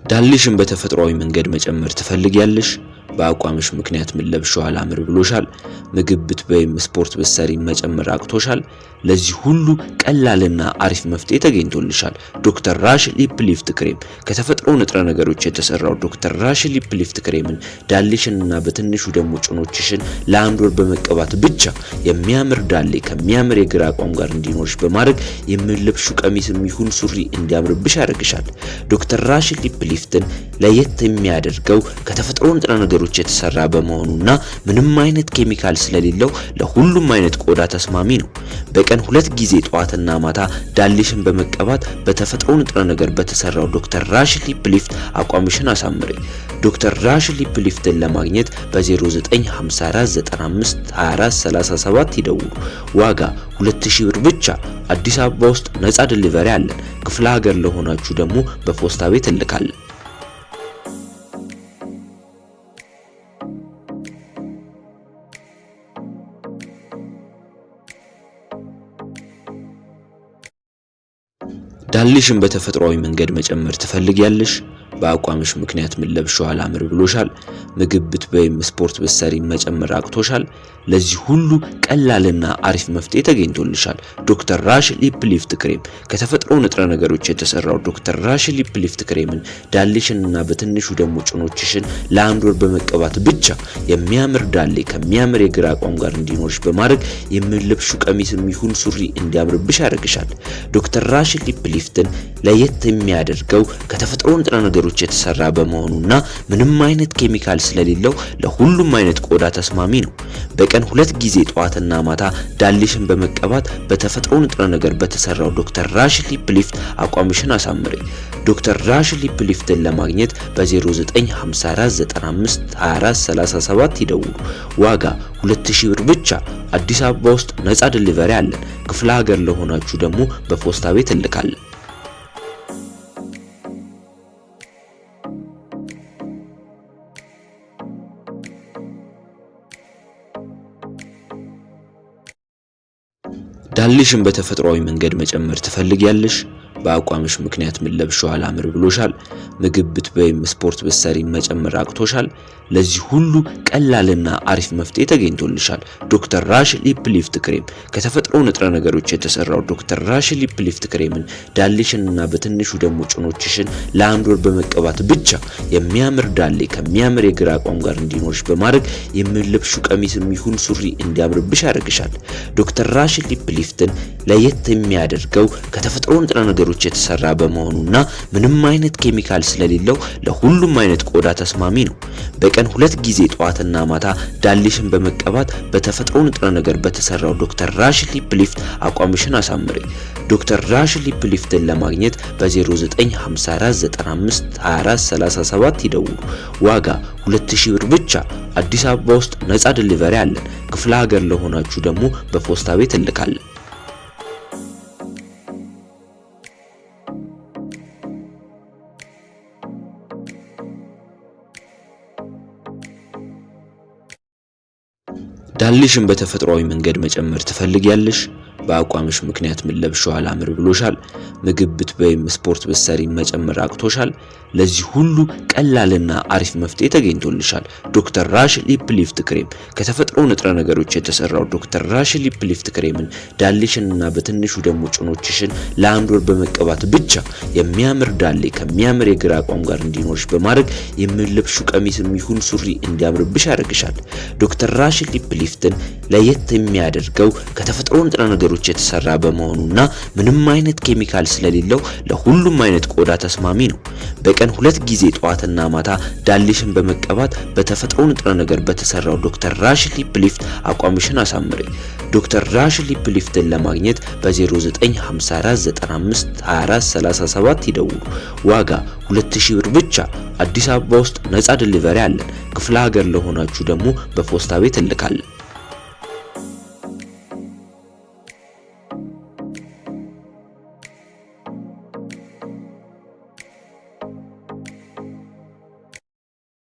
ዳሌሽን በተፈጥሯዊ መንገድ መጨመር ትፈልጊያለሽ? በአቋምሽ ምክንያት ምትለብሺው አላምር ብሎሻል? ምግብ ብትበይም ስፖርት ብትሰሪ መጨመር አቅቶሻል? ለዚህ ሁሉ ቀላልና አሪፍ መፍትሄ ተገኝቶልሻል። ዶክተር ራሽ Lip Lift Cream ከተፈጥሮ ንጥረ ነገሮች የተሰራው ዶክተር ራሽ Lip Lift Cream ን ዳሌሽንና በትንሹ ደግሞ ጭኖችሽን ለአንድ ወር በመቀባት ብቻ የሚያምር ዳሌ ከሚያምር የግራ አቋም ጋር እንዲኖርሽ በማድረግ የምትለብሺው ቀሚስም ይሁን ሱሪ እንዲያምርብሽ ያደርግሻል። ዶክተር ራሽ Lip Lift ን ለየት የሚያደርገው ከተፈጥሮ ንጥረ ነገሮች የተሰራ በመሆኑና ምንም አይነት ኬሚካል ስለሌለው ለሁሉም አይነት ቆዳ ተስማሚ ነው። በቀን ሁለት ጊዜ ጠዋትና ማታ ዳሌሽን በመቀባት በተፈጥሮ ንጥረ ነገር በተሰራው ዶክተር ራሽ Lip Lift አቋምሽን አሳምሪ። ዶክተር ራሽ Lip Lift ን ለማግኘት በ0954952437 ይደውሉ። ዋጋ 2000 ብር ብቻ። አዲስ አበባ ውስጥ ነፃ delivery አለን። ክፍለ ሀገር ለሆናችሁ ደግሞ በፖስታ ቤት እንልካለን። ዳሌሽን በተፈጥሯዊ መንገድ መጨመር ትፈልጊያለሽ? በአቋምሽ ምክንያት ምትለብሺው አላምር ብሎሻል? ምግብ ብትበይም ስፖርት ብትሰሪ መጨመር አቅቶሻል? ለዚህ ሁሉ ቀላልና አሪፍ መፍትሄ ተገኝቶልሻል። ዶክተር ራሽ Lip Lift Cream ከተፈጥሮ ንጥረ ነገሮች የተሰራው ዶክተር ራሽ Lip Lift Cream ን ዳሌሽንና በትንሹ ደግሞ ጭኖችሽን ለአንድ ወር በመቀባት ብቻ የሚያምር ዳሌ ከሚያምር የግራ አቋም ጋር እንዲኖርሽ በማድረግ የምትለብሺው ቀሚስም ይሁን ሱሪ እንዲያምርብሽ ያደርግሻል። ዶክተር ራሽ Lip Lift ን ለየት የሚያደርገው ከተፈጥሮ ንጥረ ነገሮች የተሰራ በመሆኑና ምንም አይነት ኬሚካል ስለሌለው ለሁሉም አይነት ቆዳ ተስማሚ ነው። በቀን ሁለት ጊዜ ጠዋትና ማታ ዳሌሽን በመቀባት በተፈጥሮ ንጥረ ነገር በተሰራው ዶክተር ራሽ Lip Lift አቋምሽን አሳምሪ። ዶክተር ራሽ Lip Lift ን ለማግኘት በ0954952437 ይደውሉ። ዋጋ 2000 ብር ብቻ። አዲስ አበባ ውስጥ ነፃ delivery አለን። ክፍለ ሀገር ለሆናችሁ ደግሞ በፖስታ ቤት እንልካለን። ዳሌሽን በተፈጥሯዊ መንገድ መጨመር ትፈልጊያለሽ? በአቋምሽ ምክንያት ምትለብሺው አላምር ብሎሻል? ምግብ ብትበይም ስፖርት ብትሰሪ መጨመር አቅቶሻል? ለዚህ ሁሉ ቀላልና አሪፍ መፍትሄ ተገኝቶልሻል። ዶክተር ራሽ Lip Lift Cream ከተፈጥሮ ንጥረ ነገሮች የተሰራው ዶክተር ራሽ Lip Lift Cream ን ዳሌሽንና በትንሹ ደግሞ ጭኖችሽን ለአንድ ወር በመቀባት ብቻ የሚያምር ዳሌ ከሚያምር የግራ አቋም ጋር እንዲኖርሽ በማድረግ የምትለብሺው ቀሚስም ይሁን ሱሪ እንዲያምርብሽ ያደርግሻል። ዶክተር ራሽ Lip Lift ን ለየት የሚያደርገው ከተፈጥሮ ንጥረ ነገሮች የተሰራ በመሆኑና ምንም አይነት ኬሚካል ስለሌለው ለሁሉም አይነት ቆዳ ተስማሚ ነው። በቀን ሁለት ጊዜ ጠዋትና ማታ ዳሌሽን በመቀባት በተፈጥሮ ንጥረ ነገር በተሰራው ዶክተር ራሽ Lip Lift አቋምሽን አሳምሪ። ዶክተር ራሽ Lip Lift ን ለማግኘት በ0954952437 ይደውሉ። ዋጋ 2000 ብር ብቻ። አዲስ አበባ ውስጥ ነፃ delivery አለን። ክፍለ ሀገር ለሆናችሁ ደግሞ በፖስታ ቤት እንልካለን። ዳሌሽን በተፈጥሯዊ መንገድ መጨመር ትፈልጊያለሽ? በአቋምሽ ምክንያት ምትለብሺው አላምር ብሎሻል? ምግብ ብትበይም ስፖርት ብትሰሪ መጨመር አቅቶሻል? ለዚህ ሁሉ ቀላልና አሪፍ መፍትሄ ተገኝቶልሻል። ዶክተር ራሽ Lip Lift Cream ከተፈጥሮ ንጥረ ነገሮች የተሰራው ዶክተር ራሽ Lip Lift Cream ን ዳሌሽንና በትንሹ ደግሞ ጭኖችሽን ለአንድ ወር በመቀባት ብቻ የሚያምር ዳሌ ከሚያምር የግራ አቋም ጋር እንዲኖርሽ በማድረግ የምትለብሺው ቀሚስም ይሁን ሱሪ እንዲያምርብሽ ያደርግሻል። ዶክተር ራሽ Lip Lift ን ለየት የሚያደርገው ከተፈጥሮ ንጥረ ነገሮች የተሰራ በመሆኑና ምንም አይነት ኬሚካል ስለሌለው ለሁሉም አይነት ቆዳ ተስማሚ ነው። በቀን ሁለት ጊዜ ጠዋትና ማታ ዳሌሽን በመቀባት በተፈጥሮ ንጥረ ነገር በተሰራው ዶክተር ራሽ Lip Lift አቋምሽን አሳምሪ። ዶክተር ራሽ Lip Lift ን ለማግኘት በ0954952437 ይደውሉ። ዋጋ 2000 ብር ብቻ። አዲስ አበባ ውስጥ ነፃ delivery አለን። ክፍለ ሀገር ለሆናችሁ ደግሞ በፖስታ ቤት እንልካለን።